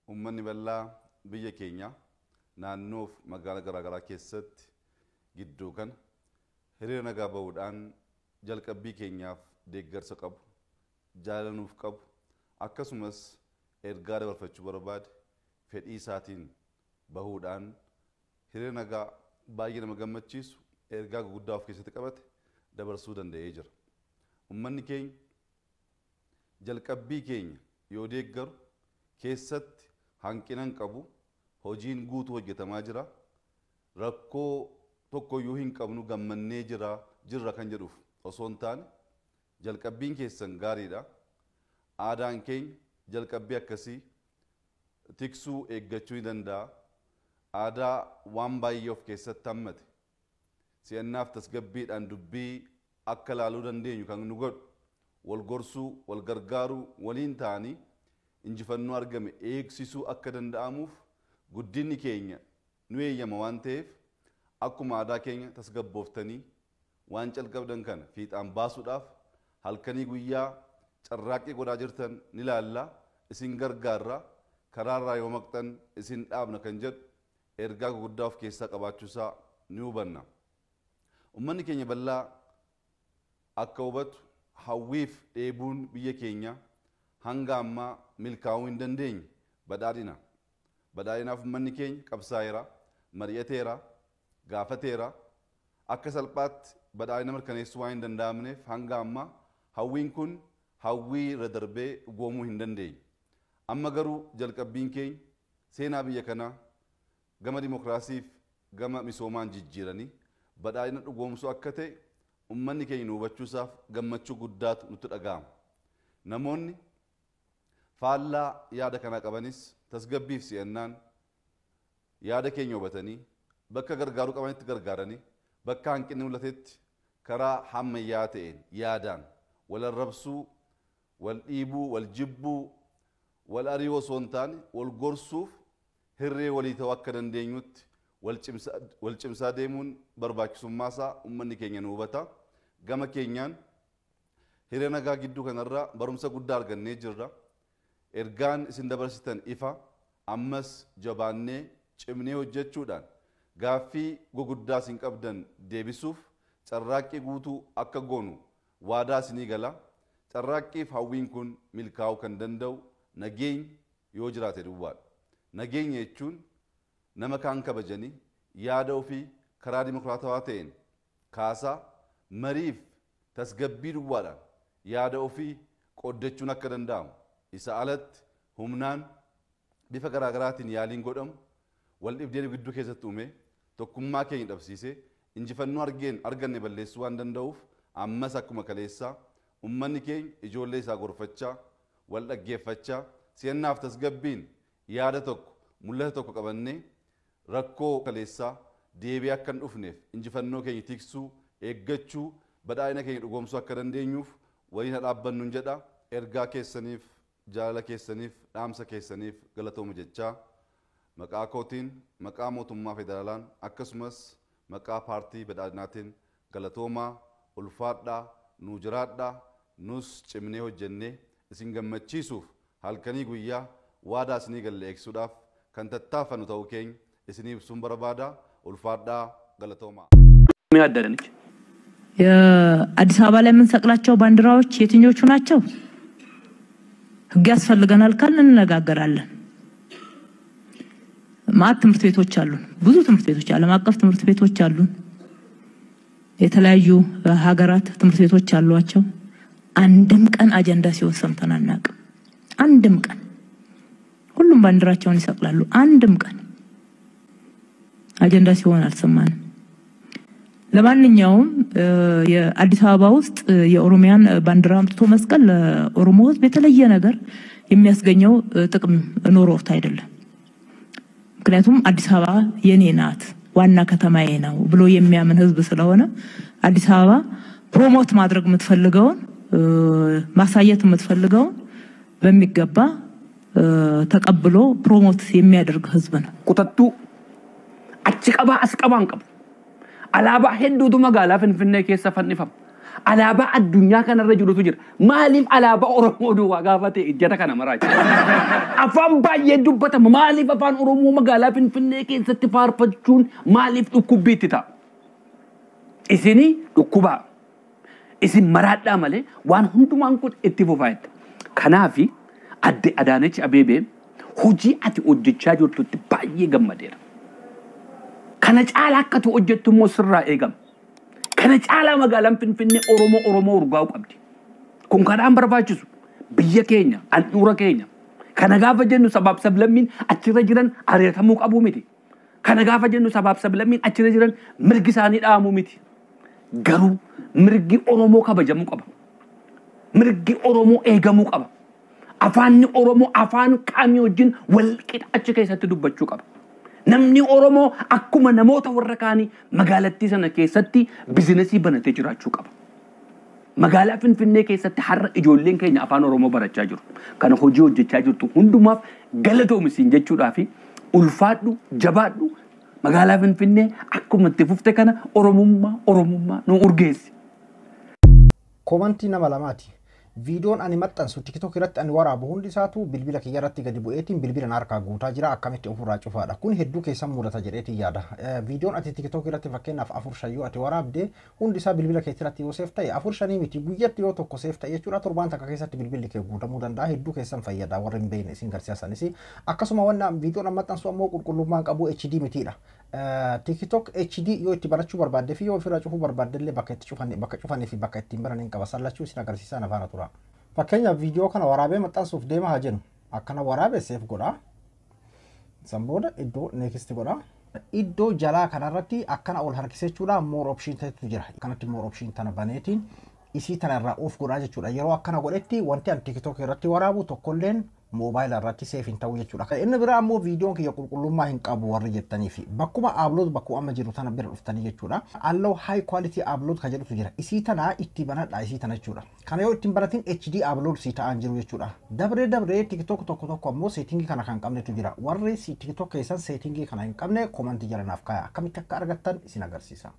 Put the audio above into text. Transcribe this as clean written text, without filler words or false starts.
Uummanni bal'aa biyya keenya naannoof magaalaa garaagaraa keessatti gidduu kana hiriira nagaa bahuudhaan jalqabbii keenyaaf deeggarsa qabu, jaalanuuf qabu, akkasumas ergaa dabarfachuu barbaade fedhii isaatiin bahuudhaan hiriira nagaa baay'ee nama gammachiisu ergaa guguddaa of keessatti qabate dabarsuu danda'ee jira. Uummanni keenya jalqabbii keenya yoo deeggaru keessatti hanqina hin qabu, hojiin guutuu hojjetamaa jira, rakkoo tokkoyyuu hin qabnu, gammannee jira jirra kan jedhuuf osoo hin taane jalqabbiin keessan gaariidha. Aadaan keenya jalqabbii akkasii tiksuu eeggachuu ni danda'a. Aadaa waan baay'ee of keessatti hammate si'annaaf tasgabbiidhaan dubbii akka laaluu dandeenyu kan nu godhu wal gorsuu, wal gargaaruu, waliin ta'anii injifannoo argame eegsisuu akka danda'amuuf guddinni keenya nu eeyyama waan ta'eef akkuma aadaa keenya tasgabbooftanii waan calqabdan kana fiixaan baasuudhaaf halkanii guyyaa carraaqqii godhaa jirtan ni laalla, isin gargaarra, karaarraa yoo maqxan isin dhaabna kan jedhu ergaa guguddaa of keessaa qabaachuusaa ni hubanna. Uummanni keenya bal'aa akka hubatu hawwiif dheebuun biyya keenya hanga ammaa milkaa'uu hin dandeenye badhaadhina. Badhaadhinaaf uummanni keenya qabsaa'eera, mari'ateera, gaafateera. Akka salphaatti badhaadhina mirkaneessuu waan hin danda'amneef hanga ammaa hawwiin kun hawwii irra darbee dhugoomuu hin dandeenye. Amma garuu jalqabbiin keenya seenaa biyya kanaa gama dimokiraasiif gama misoomaan jijjiiranii badhaadhina dhugoomsuu akka ta'e uummanni keenya nu hubachuusaaf gammachuu guddaatu nutti dhaga'ama. Namoonni faallaa yaada kanaa qabanis tasgabbiif si'annaan yaada keenya hubatanii bakka gargaaruu qabanitti gargaaranii bakka hanqinni mul'atetti karaa hammayyaa ta'een yaadaan wal arrabsuu, wal dhiibuu, wal jibbuu, wal ari'uu osoo hin taane wal gorsuuf hirree walii ta'uu akka dandeenyutti wal cimsaa deemuun barbaachisummaa isaa uummanni keenya nu hubata. Gama keenyaan hiriira nagaa gidduu kanarraa barumsa guddaa argannee jirra. Ergaan isin dabarsitan ifa, ammas jabaannee cimnee hojjechuudhaan gaaffii guguddaa isin qabdan deebisuuf carraaqqii guutuu akka goonu waadaa isinii gala. Carraaqqiif hawwiin kun milkaa'uu kan danda'u nageenya yoo jiraate duwwaadha. Nageenya jechuun nama kaan kabajanii yaada ofii karaa dimokiraatawaa ta'een kaasaa mariif tasgabbii duwwaadhaan yaada ofii qooddachuun akka danda'amu isa alatti humnaan bifa garaagaraatiin yaaliin godhamu wal dhibdeen gidduu keessatti uume tokkummaa keenya dhabsiisee injifannoo arganne balleessuu waan danda'uuf ammas akkuma kaleessaa uummanni keenya ijoollee isaa gorfachaa wal dhaggeeffachaa si'annaaf tasgabbiin yaada tokko mul'ata tokko qabannee rakkoo kaleessaa deebi'ee akka hin dhufneef injifannoo keenya tiksuu eeggachuu badhaadhina keenya dhugoomsuu akka dandeenyuuf waliin dhaabbannu jedha. Ergaa keessaniif jaalala keessaniif dhaamsa keessaniif galatooma jechaa maqaa kootiin maqaa mootummaa federaalaan akkasumas maqaa paartii badhaadhinaatiin galatoomaa, ulfaadhaa, nuu jiraadhaa, nus cimnee hojjennee isin gammachiisuuf halkanii guyyaa waadaa isinii galle eegsuudhaaf kan tattaafannu ta'uu keenya isinii ibsuun barbaada. Ulfaadhaa, galatoomaa. አዳነች የአዲስ አበባ ላይ የምንሰቅላቸው ባንዲራዎች የትኞቹ ናቸው? ሕግ ያስፈልገናል ካልን እንነጋገራለን። ማአት ትምህርት ቤቶች አሉን፣ ብዙ ትምህርት ቤቶች፣ ዓለም አቀፍ ትምህርት ቤቶች አሉን። የተለያዩ ሀገራት ትምህርት ቤቶች አሏቸው። አንድም ቀን አጀንዳ ሲሆን ሰምተን አናውቅም። አንድም ቀን ሁሉም ባንዲራቸውን ይሰቅላሉ። አንድም ቀን አጀንዳ ሲሆን አልሰማንም። ለማንኛውም የአዲስ አበባ ውስጥ የኦሮሚያን ባንዲራ አምጥቶ መስቀል ለኦሮሞ ሕዝብ የተለየ ነገር የሚያስገኘው ጥቅም ኖሮት አይደለም። ምክንያቱም አዲስ አበባ የኔ ናት፣ ዋና ከተማዬ ነው ብሎ የሚያምን ሕዝብ ስለሆነ አዲስ አበባ ፕሮሞት ማድረግ የምትፈልገውን ማሳየት የምትፈልገውን በሚገባ ተቀብሎ ፕሮሞት የሚያደርግ ሕዝብ ነው። Kutattuu achi qabaa as qabaa hin qabu. Alaabaa hedduutu magaalaa Finfinnee keessa fannifama. Alaabaa addunyaa kanarra jirutu jira. Maaliif alaabaa Oromoo duwwaa gaafa ta'e ijjata kana maraa jira? Afaan baay'ee dubbatama. Maaliif afaan Oromoo magaalaa Finfinnee keessatti faarfachuun maaliif dhukkubbiitti ta'a? Isinii dhukkubaa. Isin maraadhaa malee waan hundumaan kun itti fufaa jetta. Kanaafi adde Adaanech Abeebee, hojii ati hojjechaa jirtutti baay'ee gammadeera. Kana caalaa akka ati hojjettu immoo sirraa eegama. Kana caalaa magaalaan Finfinnee Oromoo Oromoo urgaa'uu qabdi. Kun kanaan barbaachisu biyya keenya, handhuura keenya. Kana gaafa jennu sabaaf sablammiin achirra jiran ari'atamuu qabuu miti. Kana gaafa jennu sabaaf sablammiin achirra jiran mirgi isaanii dhahamuu miti. Garuu mirgi Oromoo kabajamuu qaba. Mirgi Oromoo eegamuu qaba. Afaanni Oromoo afaan kamii wajjin wal qixa achi keessatti dubbachuu qaba. Namni Oromoo akkuma namoota warra kaanii magaalattii sana keessatti bizinesii banatee jiraachuu qaba. Magaalaa Finfinnee keessatti har'a ijoolleen keenya afaan Oromoo barachaa jiru. Kana hojii hojjechaa jirtu hundumaaf galatoomi jechuudhaa fi ulfaadhu, jabaadhu, magaalaa Finfinnee akkuma itti fufte kana Oromummaa Oromummaa nu urgeessi. Komantii nama lamaati. Viidiyoon ani maxxansu TikTok irratti ani waraabu hundi isaatu bilbila kiyya irratti gadi bu'eetiin bilbila na harkaa guutaa jira, akkamitti ofirraa cufaadha? Kun hedduu keessan mudata jedheetiin yaada. Viidiyoon ati TikTok irratti fakkeenyaaf afur shayyoo ati waraabde hundi isaa bilbila kee irratti yoo save ta'e, afur shanii miti, guyyatti yoo tokko save ta'e jechuudha, torbaan takka keessatti bilbilli kee guutamuu danda'a. Hedduu keessan fayyada, warri hin beekne isin garsiisanis. Akkasuma wanna viidiyoon an maxxansu ammoo qulqullummaan qabu, HD mitiidha. TikTok HD yoo itti barachuu barbaadde fi yoo ofirraa cufuu barbaadde illee bakka itti cufan, bakka cufanii fi bakka ittiin baran hin qaba. Sallachuu isin agarsiisaa, na faana tura. Fakkeenyaaf viidiyoo kana waraabee maxxansuuf deema haa jennu. Akkana waraabee save godha. San booda iddoo next godha. Iddoo jalaa kanarratti akkana ol harkisee jechuudha, more option ta'etu jira. Akkanatti more option tana baneetiin isii tana irraa off godhaa jechuudha. Yeroo akkana godhetti wanti ani TikTok irratti waraabu tokkolleen moobaayila irratti save hin ta'u jechuudha. Inni biraa ammoo viidiyoon kiyya qulqullummaa hin qabu warri jettanii fi bakkuma upload, bakkuma amma jiru tana bira dhuftanii jechuudha. Allow high quality upload ka jedhutu jira. Isii tana itti banadha, isii tana jechuudha. Kana yoo ittiin baratin HD upload sii ta'an jiru jechuudha. Dabree dabree TikTok tokko tokko ammoo settingii kana kan qabnetu jira. Warri TikTok keessan settingii kana hin qabne komantii jala naaf kaaya. Akkamitti akka argattan isin agarsiisa.